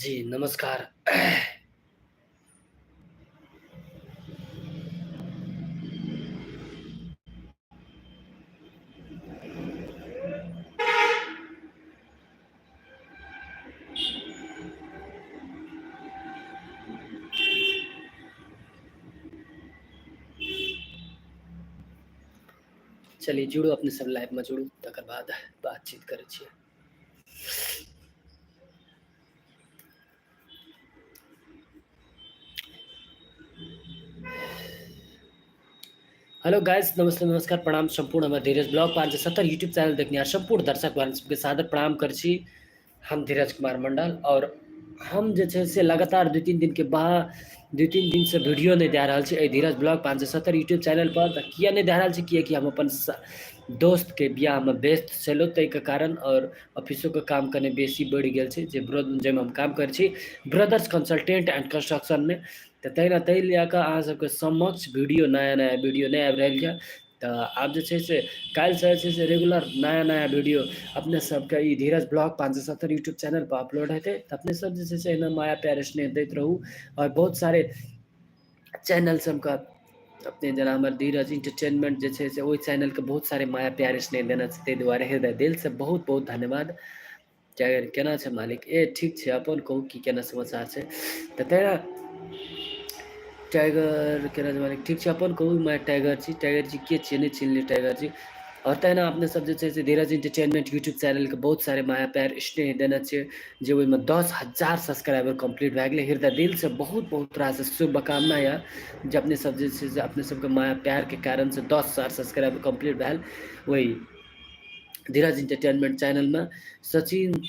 जी नमस्कार। चलिए जुड़ू अपने सब लाइवमे जुड़ू तकर बाद बातचीत करै छियै। हेलो गाइस, नमस्ते, नमस्कार, प्रणाम सम्पूर्ण हमर धीरज ब्लॉग 570 यूट्यूब चैनल देखनिहार सम्पूर्ण दर्शक वर्ग सबके सादर प्रणाम करै छी। हम धीरज कुमार मंडल और हम जे छै से लगातार 2-3 दिन के बाद 2-3 दिन से वीडियो नहि दए रहल छी एहि धीरज ब्लॉग 570 यूट्यूब चैनल पर। तऽ किया नहि दए रहल छी? कियाकि हम अपन दोस्तके बियाहमे व्यस्त छलहुँ ताहिके कारण, और ऑफिसोके काम कने बेसी बढ़ि गेल छै जे जाहिमे हम काम करै छी ब्रदर्स कंसल्टेंट एंड कंस्ट्रक्शनमे। तऽ तहिना ताहि लए कऽ अहाँ सबके समक्ष वीडियो नया नया वीडियो नहि आबि रहल यऽ। तऽ आब जे छै से काल्हिसँ जे छै से रेगुलर नया नया वीडियो अपने सबके ई धीरज ब्लॉग 570 यूट्यूब चैनल पर अपलोड हेतै। तऽ अपने सब जे छै से एहिना माया प्यार स्नेह दैत रहू। आओर बहुत सारे चैनल सबके अपने जेना हमर धीरज इंटरटेनमेंट जे छै से ओहि चैनलके बहुत सारे माया प्यार स्नेह देने छै, ताहि दुआरे हृदय दिलसँ बहुत बहुत धन्यवाद। टाइगर केना छै मालिक? ए ठीक छै, अपन कहू की केना समाचार छै। तऽ तहिना टाइगर केना छै मालिक? ठीक छै, अपन कहू। मैं टाइगर छी। टाइगर जी के छियै? नहि चिन्हलियै टाइगर जी। आओर तहिना अपने सब जे छै से धीरज इंटरटेनमेंट यूट्यूब चैनलके बहुत सारे माया प्यार स्नेह देने छियै, जे ओहिमे 10,000 सब्सक्राइबर कम्प्लीट भए गेलै। हृदय दिलसँ बहुत बहुत रास शुभकामना यऽ जे अपने सब जे छै से अपने सबके माया प्यारके कारणसँ 10,000 सब्सक्राइबर कम्प्लीट भेल ओहि धीरज इंटरटेनमेंट चैनलमे। सचिन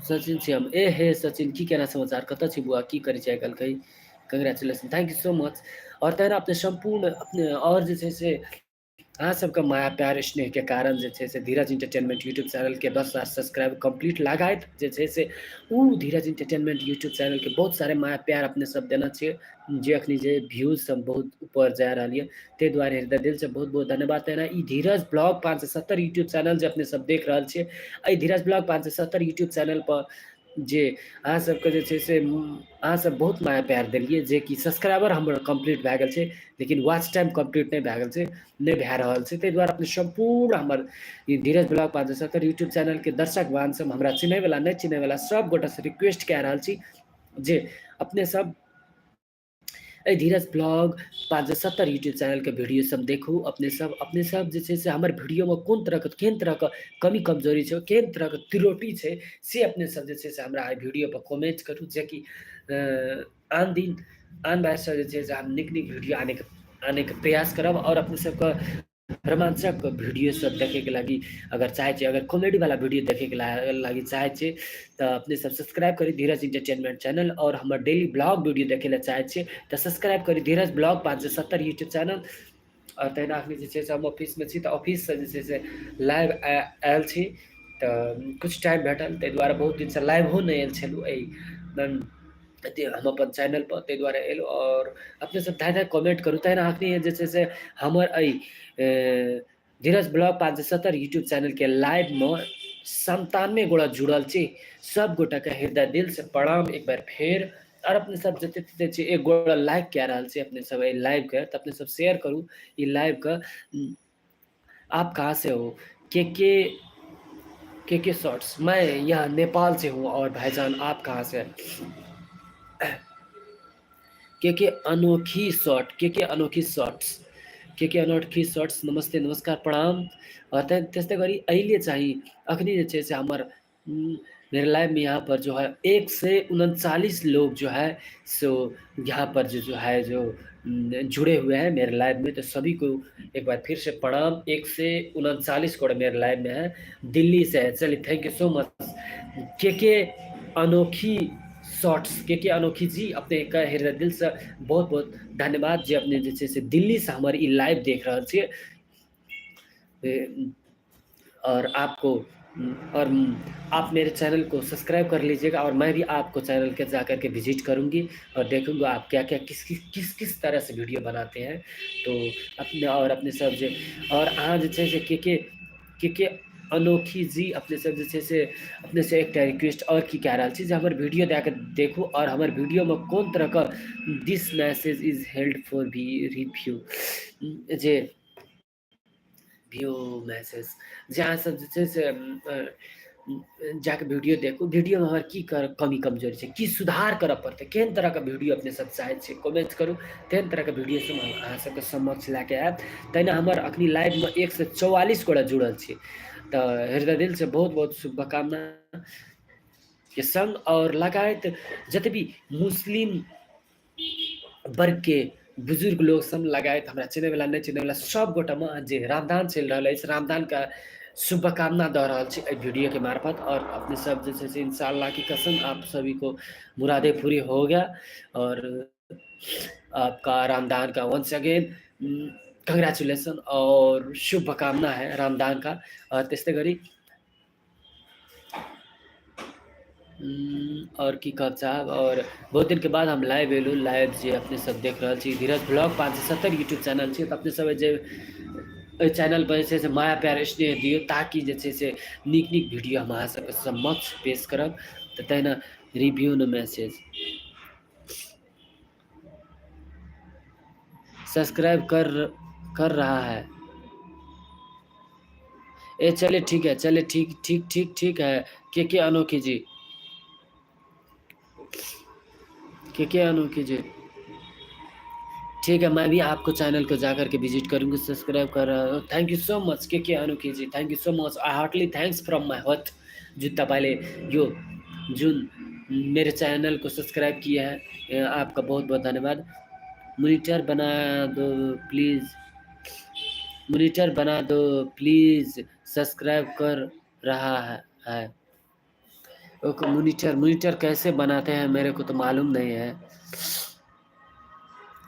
सचिन छी हम। ए हे सचिन, की केना समाचार? कतऽ छी बुआ? की करै छी आइ काल्हि? कही। Congratulation, thank you so much. आओर तहिना अपने सम्पूर्ण अपने आओर जे छै से अहाँ सबके माया प्यार स्नेहके कारण जे छै से धीरज इंटरटेनमेंट यूट्यूब चैनलके 10,000 सब्सक्राइब कम्प्लीट लगाइत जे छै से ओ धीरज इंटरटेनमेंट यूट्यूब चैनलके बहुत सारे माया प्यार अपने सब देने छियै, जे अखनी जे व्यूज सब बहुत ऊपर जा रहल यऽ, ताहि दुआरे हृदय दिलसँ बहुत बहुत धन्यवाद। तहिना ई धीरज ब्लॉग 570 यूट्यूब चैनल जे अपने सब देख रहल छियै, एहि धीरज ब्लॉग 570 यूट्यूब चैनल पर जे अहाँ सबके जे छै से अहाँ सब बहुत माया प्यार देलियै, जे कि सब्सक्राइबर हमर कम्प्लीट भए गेल छै लेकिन वॉच टाइम कम्प्लीट नहि भए गेल छै, नहि भए रहल छै। ताहि दुआरे अपने सम्पूर्ण हमर ई धीरज ब्लॉग 570 यूट्यूब चैनलके दर्शक वान सब, हमरा चिन्हैवला नहि चिन्हैवला सब गोटासँ रिक्वेस्ट कए रहल छी जे अपने सब एहि धीरज ब्लॉग 570 यूट्यूब चैनलके वीडियो सब देखू। अपने सब जे छै से हमर वीडियोमे कोन तरहके केहन तरहके कमी कमजोरी छै, केहन तरहके त्रुटि छै, से अपने सब जे छै से हमरा एहि वीडियो पर कमेंट करू, जेकि आन दिन आन बारसँ जे छै से हम नीक नीक वीडियो आनैके प्रयास करब। आओर अपने सबके रोमांचक वीडियो सब देखेके लागि अगर चाहै छियै, अगर कॉमेडी वाला वीडियो देखेके लागि चाहै छियै तऽ अपने सब सब्सक्राइब करी धीरज इंटरटेनमेंट चैनल। और हमर डेली ब्लॉग वीडियो देखे ला चाहै छियै तऽ सब्सक्राइब करी धीरज ब्लॉग 570 यूट्यूब चैनल। आओर तहिना अखनी जे छै से हम ऑफिसमे छी, तऽ ऑफिससँ जे छै से लाइव आयल छी, तऽ किछु टाइम भेटल ताहि दुआरे बहुत दिनसँ लाइवो नहि आयल छलहुँ एहि हम अपन चैनल पर, ताहि दुआरे एलहुँ। आओर अपने सब धाँइ धाँइ कमेंट करू। तहिना अखनी जे छै से हमर एहि धीरज ब्लॉग 570 यूट्यूब चैनलके लाइवमे 97 गोटा जुड़ल छी, सब गोटाके हृदय दिलसँ प्रणाम एक बार फेर। आओर अपने सब जते जते छी एक गोटा लाइक कए रहल छी अपने सब एहि लाइवके, तऽ अपने सब शेयर करू ई लाइवके। आप कहाँ से हो? के शॉर्ट्स, मैं यहाँ नेपाल से हूँ। और भाईजान आप कहाँ से? के अनोखी शॉर्ट, के अनोखी शॉर्ट्स, के अनोखी शॉर्ट्स, नमस्ते नमस्कार प्रणाम। और त्यस्तै गरी अहिले चाहिँ अखनी जे छै से हमर मेरे लाइव में यहाँ पर जो है 139 लोग जो है सो यहाँ पर जो जो है जो जुड़े हुए हैं मेरे लाइव में, तो सभी को एक बार फिर से प्रणाम। 139 कोड मेरे लाइव में है, दिल्ली से है। चलिए thank you so much. के अनोखी शॉर्ट्स, के अनोखी जी, अपने का हृदय दिल से बहुत बहुत धन्यवाद जे अपने जे छै से दिल्ली से हमर ई लाइव देख रहल छियै। और आपको और आप मेरे चैनल को सब्सक्राइब कर लीजिएगा और मैं भी आपको चैनल के जा कर के विजिट करूँगी और देखूँगा आप क्या क्या किस किस किस किस तरह से वीडियो बनाते हैं। तो अपने और अपने सब जे और अहाँ जे छै से के के अनोखी जी, अपने सब जे छै से अपने से एकटा रिक्वेस्ट आओर की कए रहल छी जे हमर वीडियो दए कऽ देखू आओर हमर वीडियोमे कोन तरहके this message is held for भी रिव्यू जे व्यू मैसेज जे अहाँ सब जे छै से जाके वीडियो देखू, वीडियोमे हमर की कमी कमजोरी छै, की सुधार करऽ पड़तै, केहन तरहके वीडियो अपने सब चाहै छियै कमेंट करू, तेहन तरहके वीडियो सब हम अहाँ सबके समक्ष लए कऽ आयब। तहिना हमर अखनी लाइवमे 144 गोटा जुड़ल छी, तऽ हृदय दिलसँ बहुत बहुत शुभकामना के संग और लगायत जते भी मुस्लिम वर्गके बुजुर्ग लोक सब लगायत हमरा चिन्हैवला नहि चिन्हैवला सब गोटामे जे रामदान चलि रहल अछि, रामदानके शुभकामना दऽ रहल छी एहि वीडियोके मार्फत। और अपने सब जे छै से इंशाअल्लाह की कसम आप सभी को मुरादे पूरी हो गया और आपका रामदान का वंस अगेन कंग्रेचुलेसन और शुभकामना है रामदान का। और त्यस्तै गरी और की कहब चाहब, और बहुत दिनके बाद हम लाइव एलहुँ। लाइव जे अपने सब देख रहल छी धीरज ब्लॉग 570 यूट्यूब चैनल छै, तऽ अपने सब जे एहि चैनल पर जे छै से माया प्यार स्नेह दियौ ताकि जे छै से नीक नीक वीडियो हम अहाँ सबके समक्ष पेश करब। तऽ तहिना रिव्यू न मैसेज सब्सक्राइब कर कर रहा है। ए चलिए ठीक है, चलिए ठीक ठीक ठीक ठीक है। के अनोखी जी, के अनोखी जी, ठीक है, मैं भी आपको चैनल को जाकर के विजिट करूँगी, सब्सक्राइब कर रहा हूँ। Thank you so much के Anokhi ji, thank you so much, I heartily thanks from my heart जो तपाईँले यो जुन मेरो चैनल को सब्सक्राइब किया है, आपका बहुत बहुत धन्यवाद। मोनिटर बना दो प्लीज़, मोनिटर बना दो प्लीज़, सब्सक्राइब कर रहा है। ओके, मोनिटर मोनिटर कैसे बनाते हैं मेरे को तो मालूम नहीं है।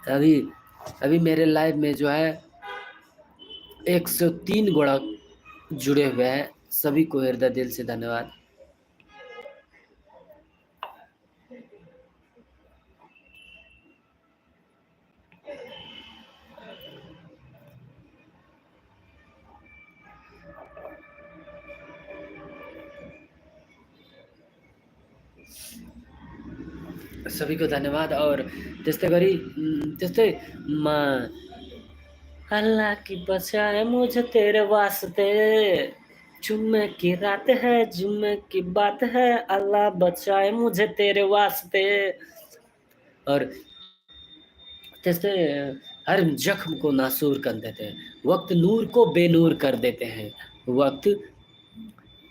अभी अभी मेरे लाइव में जो है 103 गोड़ा जुड़े हुए हैं, सभी को हृदय दिल से धन्यवाद। सभी को धन्यवाद। और त्यस्तै गरी त्यस्तै मा अल्लाह की बचाए मुझे तेरे वास्ते, जुम्मे की रात है जुम्मे की बात है, अल्लाह बचाए मुझे तेरे वास्ते। और त्यस्तै हर जख्म को नासूर कर देते हैं, वक्त नूर को बेनूर कर देते हैं, वक्त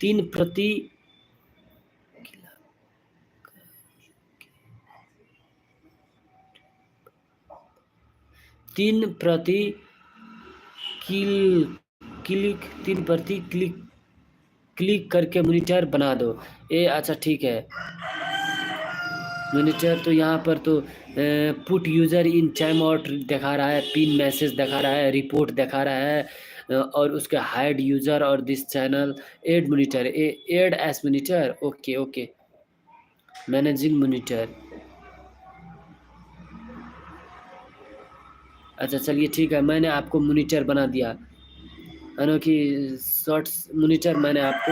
तीन प्रति तीन प्रति क्लिक, तीन प्रति क्लिक क्लिक करके मोनिटर बना दो। ए अच्छा ठीक है, मोनिटर तो यहाँ पर तो put user in time out दिखा रहा है, पिन मैसेज दिखा रहा है, रिपोर्ट दिखा रहा है, और उसके हाइड यूजर और this channel add monitor, add as monitor, okay okay, managing monitor. अच्छा चलिए ठीक है, मैंने आपको मोनिटर बना दिया, अनोखी शॉर्ट्स मोनिटर मैंने आपको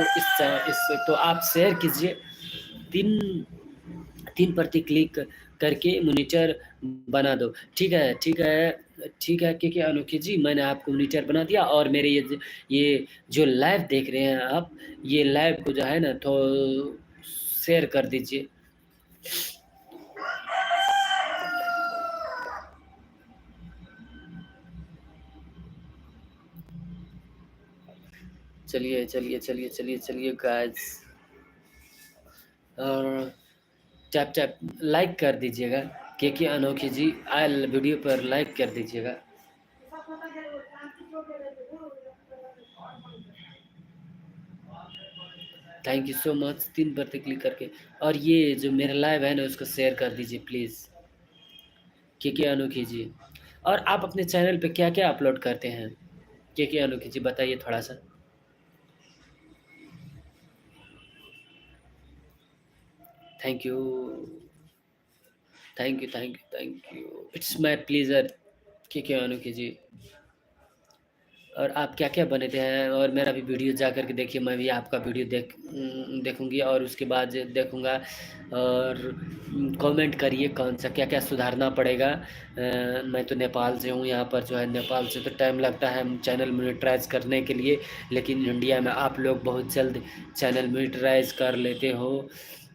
इस तो आप शेयर कीजिए, तीन तीन प्रति क्लिक करके मोनिटर बना दो। ठीक है ठीक है ठीक है के अनोखी जी, मैंने आपको मोनिटर बना दिया। और मेरे ये जो लाइव देख रहे हैं आप, ये लाइव को जो है ना तो शेयर कर दीजिए। चलिए चलिए चलिए चलिए चलिए गाइस, और टैप टैप लाइक कर दीजिएगा। के अनोखी जी आयल वीडियो पर लाइक कर दीजिएगा। Thank you so much, तीन पर क्लिक करके। और ये जो मेरा लाइव है ना उसको शेयर कर दीजिए प्लीज़, के अनोखी जी। और आप अपने चैनल पे क्या क्या अपलोड करते हैं के अनोखी जी, बताइए थोड़ा सा। Thank you thank you thank you thank you, it's my pleasure के Anokhi ji. और आप क्या-क्या बनाते हैं और मेरा भी वीडियो जा कर के देखिए, मैं भी आपका वीडियो देखूँगी और उसके बाद देखूँगा और कमेंट करिए कौन सा क्या-क्या सुधारना पड़ेगा। मैं तो नेपाल से हूँ, यहाँ पर जो है नेपाल से तो टाइम लगता है चैनल मोनेटाइज़ करने के लिए, लेकिन इंडिया में आप लोग बहुत जल्द चैनल मोनेटाइज़ कर लेते हो।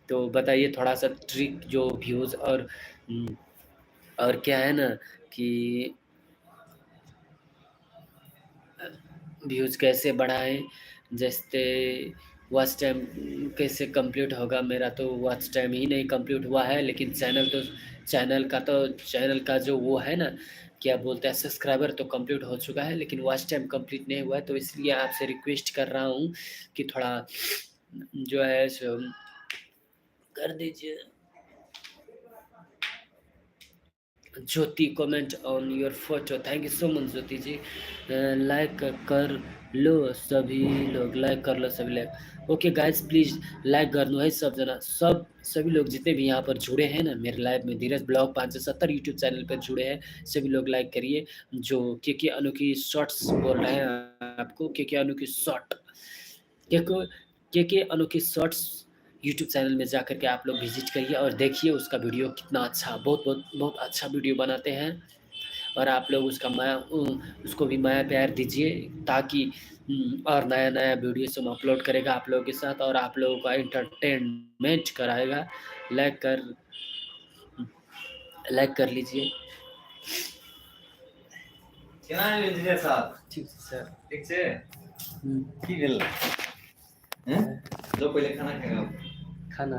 तो बताइए थोड़ा-सा ट्रिक जो व्यूज़ और क्या है ना कि व्यूज़ कैसे बढ़ाएँ, जैसे वॉच टाइम कैसे कंप्लीट होगा। मेरा तो वॉच टाइम ही नहीं कंप्लीट हुआ है, लेकिन चैनल का जो वो है ना, क्या बोलते हैं, सब्सक्राइबर तो कंप्लीट हो चुका है, लेकिन वॉच टाइम कंप्लीट नहीं हुआ है। तो इसलिए आपसे रिक्वेस्ट कर रहा हूँ कि थोड़ा जो है सो कर दीजिए। Jyoti comment on your photo, thank you so much Jyoti ji. Like कर लो सभी लोग, लाइक कर लो सभी लोग। ओके गाइस प्लीज़ लाइक गर्नु है सबजना, सभी लोग जितने भी यहाँ पर जुड़े हैं ना मेरे लाइव में, धीरज ब्लॉग 570 यूट्यूब चैनल पर जुड़े हैं, सभी लोग लाइक करिए। जो के अनोखी शॉर्ट्स बोल रहे हैं आपको, के अनोखी शॉर्ट, के अनोखी शॉर्ट्स यूट्यूब चैनल में जा कर के आप लोग विजिट करिए और देखिए उसका वीडियो कितना अच्छा, बहुत बहुत बहुत अच्छा वीडियो बनाते हैं। और आप लोग उसका माया, उसको भी माया प्यार दीजिए, ताकि और नया-नया वीडियो सब अपलोड करेगा आप लोगों के साथ और आप लोगों का एंटरटेनमेंट कराएगा। लाइक कर लीजिए। केना इंजीनियर साहब? ठीक है सर। ठीक छै? की भेल? हैं? जो पहिले खाना खाएगा। खाना?